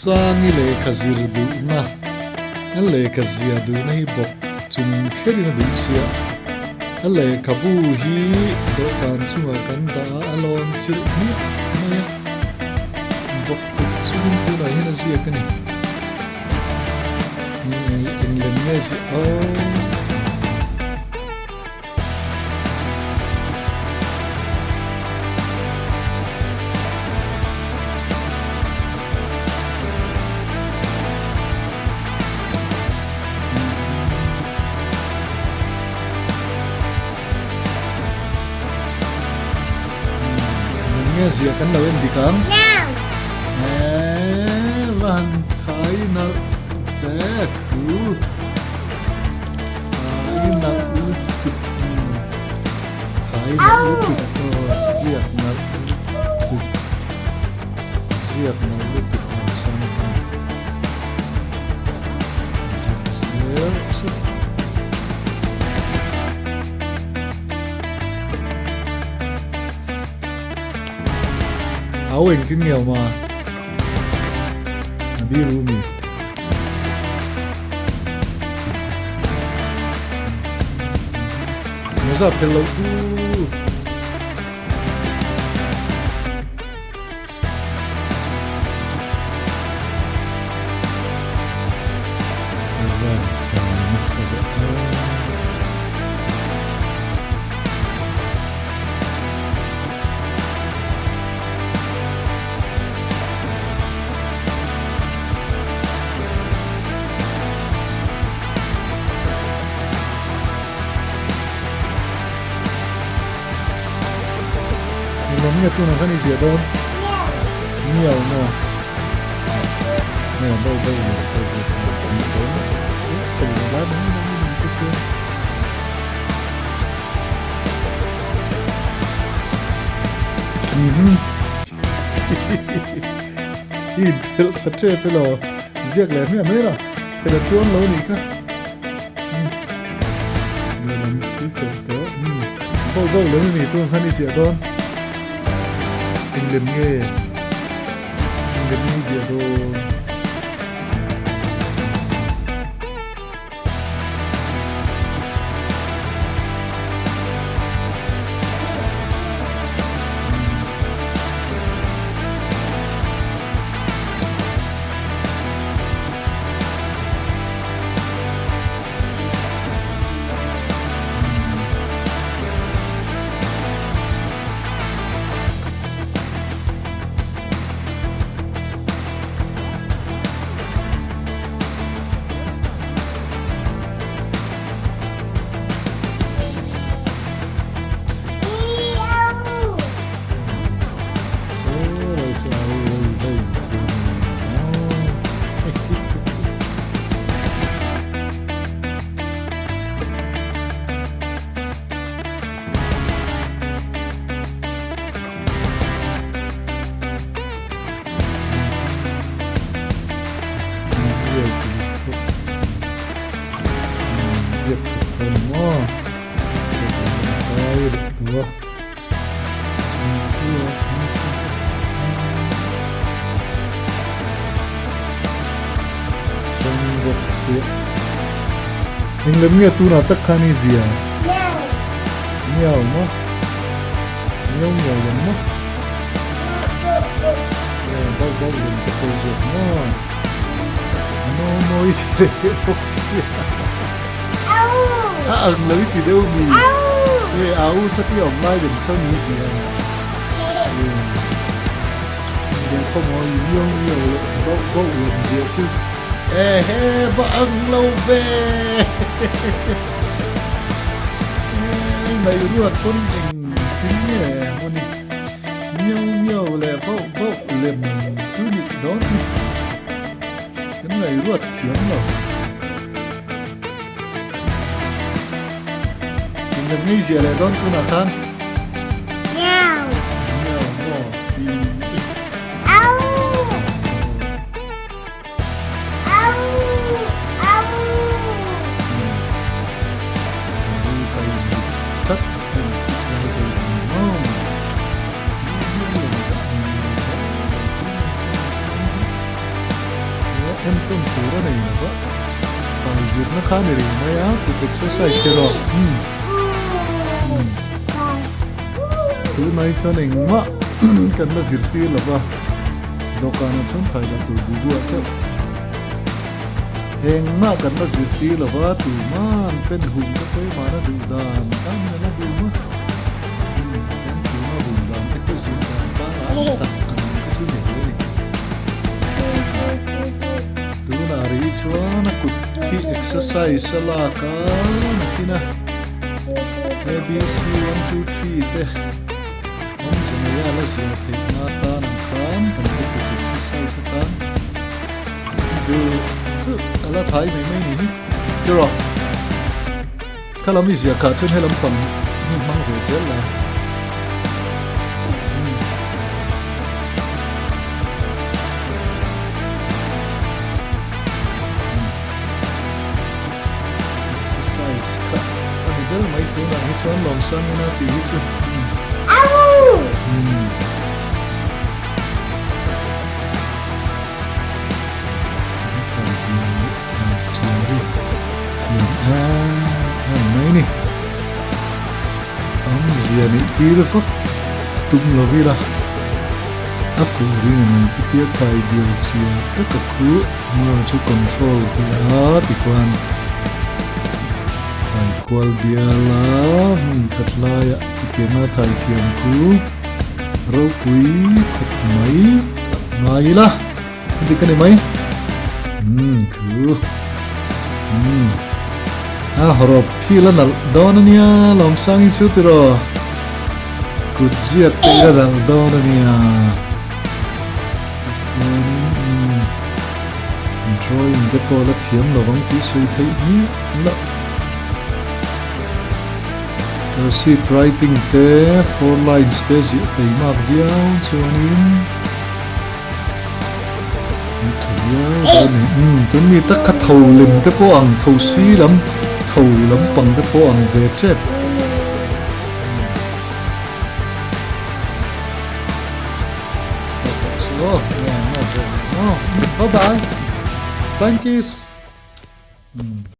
Sangi lehkha zir duhna, a lehkha zia duhna hi bawk chung kherin a duh chiah. A lehkhabu hi dawhkan chungah kan dah a, a lawn chilh hmiah mai a. Bawk khup chungin tunah hian a ziak a ni. Eng lem nge ziah aw. Nge zia kan lo en dik ang. Eee va han thai nalh ve khu. Thai nalh lutuk Thai nalh lutuk aw ziak nalh lutuk ziak nalh lutuk lo sang khan ziak zel zel. Au engtin nge awm a? A biru mi. Mawza phel loh chu. Englam nge tunah khan i ziah dawn? Miau maw? Nge bo bo leh ka ziah dawn ka ni dawn a. Ka lung lai mai mai mai ka hria. Kim. I inphelh tha tep elaw? Ziak leh hmiah mai la, phelh a tluang lo nih kha. Lehlam chu phelh tawh. Bo bo lem a ni tun khan i ziah dawn. Eng lem nge? Eng lem nge i ziah dawn? Englam nge tunah tak khan i zia? Miau maw? Miau miau lem maw? Bauh bauh lem te pawh ziak maw? No mawi ti leh bawk sia. A ang lo i ti deuh mi. E au sa ti awm lai lem sawn i zia. Leh khaw mawi miau miau leh bauh bauh lem ziah chu. Ehe va ang lo ve. Ngaihruat pawn eng thil nge mawni miau miau leh bauh bauh lem chu nih dawn hi kan ngaihruat thiam lo. Inlem ngei ziah leh dawn tunah khan. Miau. Miau maw ti. Au. Au. Au. Tlat en lai deuh ni maw. entawn tur a nei lo va, thai zirna kha a ni reng mai a, kut exercise te rawh. Tunah hi chuan engmah kan la zirtir lo va, dawhkanah chuan thai dah tur bubu ah chauh. Engmah kan la zirtir lo va, tuman pen hum te pawh mahna duh dan tan a la bum a. Pen tuna bum dan te kha zir dan pangngai tak ang kha chu ni hle a ni. Tunah rih chuan a kut khi exercise a lak a nakin a. ABC 1 2 3 te awmze nei a la zir theih na atan ang khan kan hre kut exercise atan duh duh a la thai mai mai ni hi tiraw kha lam i ziah kah chuan helam pang hi hmang ve zel la. Exercise kha a ni ber mai tunah hi chuan lawmsang ina tih hi chu umm mai ni awmzia nih tir vak tum lo ila a fuh ring ang khitia kai bial chiah tak a khu. Hmuh chu control tih a tikhuan thai kual bial a hmun khat laiah chutianga thai thiam khu ropui khawp mai ngai ila a dik a ni mai umm khu umm a hawrawp thil a nalh dawn a nia lawmsang hi chu tiraw kut ziak te ila nalh dawn a nia. Tichuanin drawing te pawh la thiam lo ang tih sawi theih miah loh. Cursive writing te, four lines te ziah teimak viau chuanin an tha viau dawn a ni. Umm tun mi tak kha tho lem te pawh ang, tho si lam, tho lampang te pawh ang ve tep. Bye bye. Thank you.